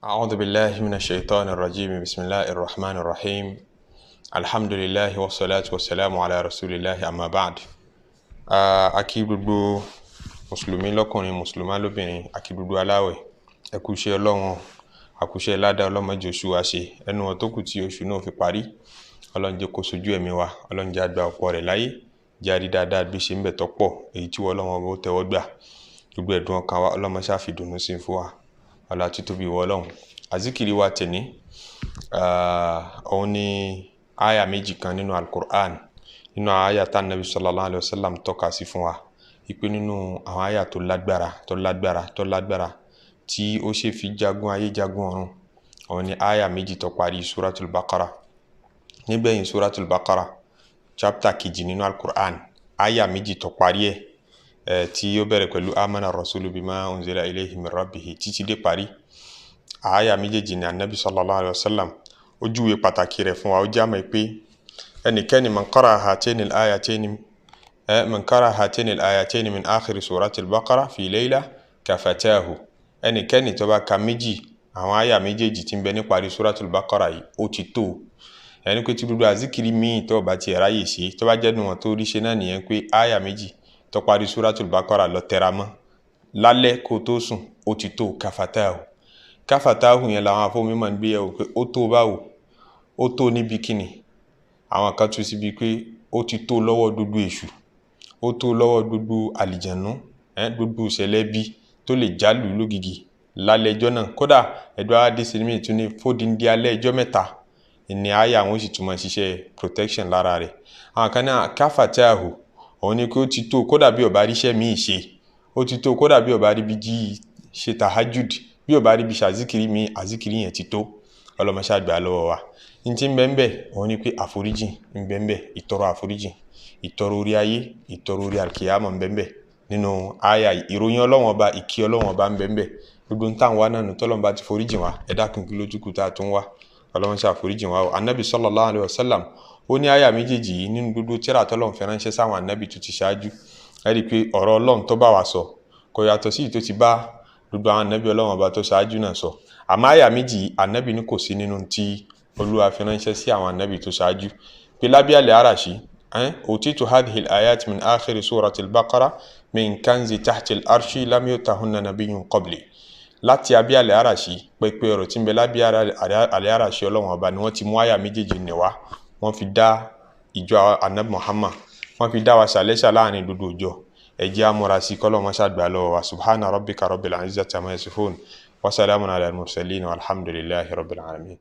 أعوذ بالله من الشيطان الرجيم. بسم الله الرحمن الرحيم. الحمد لله والصلاة والسلام على رسول الله، أما بعد. A kí gbogbo mùsùlùmí lọ́kùnrin, mùsùlùmá lóbìnrin, a kí gbogbo aláwẹ̀. Ẹ kú iṣẹ́ Ọlọ́run, àkúṣe ládàá ọlọ́mọdé oṣù wa ṣe ẹnu wọn tó kù tí oṣù náà fi parí. Ọlọ́run jẹ́ kó sojú ẹ̀mí wa, Ọlọ́run jẹ́ àgbà ọ̀pọ̀ rẹ̀ láyé, jẹ́ àrí dáadáa bí ṣe ń bẹ̀ tọ́pọ̀ èyí tí wọ́n Ọlọ́run ọba ó tẹ́wọ́ gbà. Gbogbo ẹ̀dùn ọkàn wa, Ọlọ́run ṣáà fi dùnnú sí fún wa. Ọlá títóbi ìwọ Ọlọ́run. Àzíkiri wa tẹ̀ní, òun ni àyà méjì kan nínú Al-Qur'an, nínú àyà tá Nabi sallallahu alayhi wa sallam tọ́ka sí fún wa ipe nínú àwọn àyà tó lágbára, tó lágbára, tó lágbára tí ó ṣe fi jagun ayé, jagun ọ̀run, òun ni àyà méjì tó parí Suratul Baqara. Nígbẹ̀yìn Suratul Baqara, chapter kejì nínú Al-Qur'an, àyà méjì tó parí ẹ̀ tí ó bẹ̀rẹ̀ pẹ̀lú amana rasulu bima unzila ilayhi min rabbihi títí dé parí. Àyà méjèèjì ni Anabi sallallahu alayhi wa sallam ó júwe pàtàkì rẹ̀ fún wa. Ó jámọ̀ pé ẹnikẹ́ni man qara'a hatayni al-ayatayni, man qara'a hatayni al-ayatayni min akhiri surati al-Baqara fi layla kafatahu. Ẹnikẹ́ni tó bá ka méjì àwọn àyà méjèèjì tí ń bẹ níparí Suratul Baqara yìí, ó ti tó. Ẹni pé tí gbogbo àzíkiri míì tó bá tiẹ̀ ráyè ṣe, tó bá jẹ́nu wọn tó rí ṣe náà nìyẹn, pé àyà méjì tó parí Suratul Baqara lọ tẹra mọ́ lálẹ́ kó tó sùn, ó ti tó. Kafatahu, kafatahu yẹn làwọn afọ́mi máa ń gbé yẹ̀wò pé ó tó báwo, ó tó níbi kíni. Àwọn kan tún síbi pé ó ti tó lọ́wọ́ gbogbo èṣù, ó tó lọ́wọ́ gbogbo àlìjànú, gbogbo ìṣẹ̀lẹ̀ bí tó lè jálù lógìgì lálẹ́ ẹjọ́ náà. Kódà ẹ̀dọ́ adé sinmi tún ní fódìndí alẹ́ ẹjọ́ 3 ní àyà àwọn ó sì tún máa ṣiṣẹ́ protection lára rẹ̀. Àwọn kan náà, kafatahu òun ni pé ó ti tó kódà bí ó bá ríṣẹ́ míì ṣe, ó ti tó kódà bí ó bá rí bí jí ṣe tahajud, bí ó bá rí bí ṣàzíkiri míì, àzíkiri yẹn ti tó. Ọlọ́mọṣẹ́ àgbà lọ́wọ́ wa. Ní tí ń bẹ ń bẹ òun ni pé àforíjìn ń bẹ ń bẹ, ìtọrọ àforíjìn, ìtọrọ orí ayé, ìtọrọ orí alkiyama ń bẹ ń bẹ nínú àyà. Ìròyìn Ọlọ́wọ́n Ọba, ìkí Ọlọ́wọ́n Ọba ń bẹ ń bẹ. Gbogbo ń tàn wá náà nù tọ́lọ́run bá ti foríjìn wa. Ẹ dákun, kí lójú kù tá a tún wá? Ọlọ́run ṣe àforíjìn wa o. Anabi sallallahu alayhi wa sallam ó ní àyà méjèèjì yìí nínú gbogbo tírà tọ́lọ́run fi ránṣẹ́ sáwọn anabi tó ti ṣáájú. Ẹ rí i pé ọ̀rọ̀ Ọlọ́run tó bá wa sọ kò yàtọ̀ sí èyí tó ti bá gbogbo àwọn anabi Ọlọ́run Ọba tó ṣáájú náà sọ. Àmọ́ àyà méjì yìí, anabi ní kò sí nínú tí Olúwa fi ránṣẹ́ sí àwọn anabi tó ṣáájú, pé lábẹ́ àlẹ́ àràṣí, utitu hadhihi al-ayat min akhiri surati al-Baqara min kanzi tahti al-arshi lam yutahunna nabiyyun qabli. Láti abẹ́ àlẹ́ àràṣí, pẹpẹ ọ̀rọ̀ tí ń bẹ lábẹ́ àlẹ́ àràṣí Ọlọ́run Ọba ni wọ́n ti mú àyà méjèèjì nì wá. Wọ́n fi dá ìjọ anabi Muhammad, wọ́n fi dá wa ṣàlẹ́ṣà láàrin gbogbo ìjọ. Ẹ jẹ́ á múra sí kọ́lọ́ wọn ṣàgbà lọ́wọ́ wa. Subhana rabbika rabbil izzati amma yasifun wa salamun ala al-mursalin walhamdulillahi rabbil alamin.